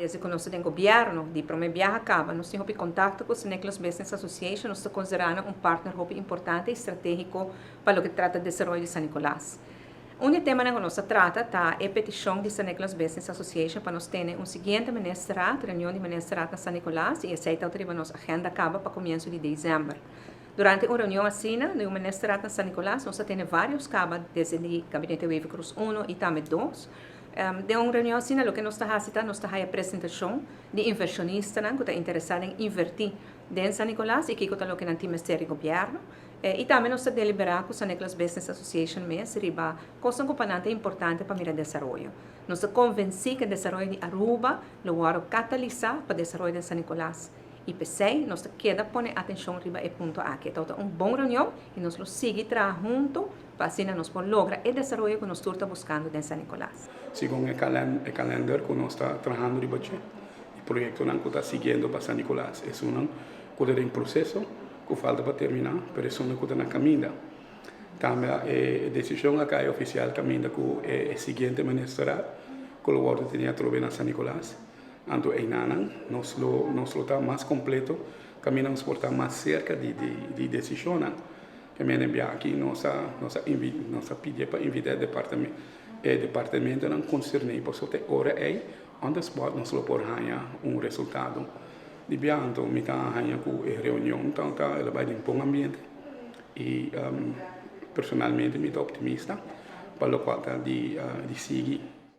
Desde cu nos ta den gobierno, di prome biaha caba, nos tin hopi contacto cu San Nicolas Business Association, nos ta considera nan un partner hopi importante y strategico pa loke trata desaroyo di San Nicolas. Un di e temanan cu nos ta trata ta e peticion di San Nicolas Business Association pa nos tene un siguiente Ministerraad, reunion di Ministerraad na San Nicolas y esey ta riba nos agenda caba pa comienzo di december. Durante un reunion asina, di un Ministerraad na San Nicolas, nos a tene varios caba desde di Gabinete Wever-Croes 1 y tambe 2. Den un reunion asina, loke nos ta haci ta nos ta haya presentacion di inversionistanan cu ta interesa den inverti den San Nicolas y kico ta loke nan tin mester di gobierno. Y tambe nos ta delibera cu San Nicolas Business Association mes riba cosnan cu pa nan ta importante pa mira desaroyo. Nos ta convenci cu e desaroyo di Aruba lo wordo catalisa pa desaroyo den San Nicolas y p'esey nos ta keda pone atencion riba e punto aki. E tabata un bon reunion y nos lo sigui traha hunto pa asina nos por logra e desaroyo cu nos tur ta buscando den San Nicolas. Segun e calender cu nos ta trahando riba dje, e proyectonan cu ta siguiendo pa San Nicolas, esunnan cu ta den proceso, cu falta pa termina, pero esunnan cu ta na caminda. Tambe e decision a cay oficial caminda cu e siguiente ministerraad cu lo wordo teni atrobe na San Nicolas. Anto eynanan nos lo ta mas completo, caminda nos por ta mas cerca di decisionnan. Ke men bia aki nos a pidi pa invita e departamentonan concerni, pasobra te ora ey on the spot nos lo por haya un resultado. Di bia anto mi ta haya cu e reunion ta el a bay den bon ambiente y personalmente mi ta optimista pa locual ta di sigui.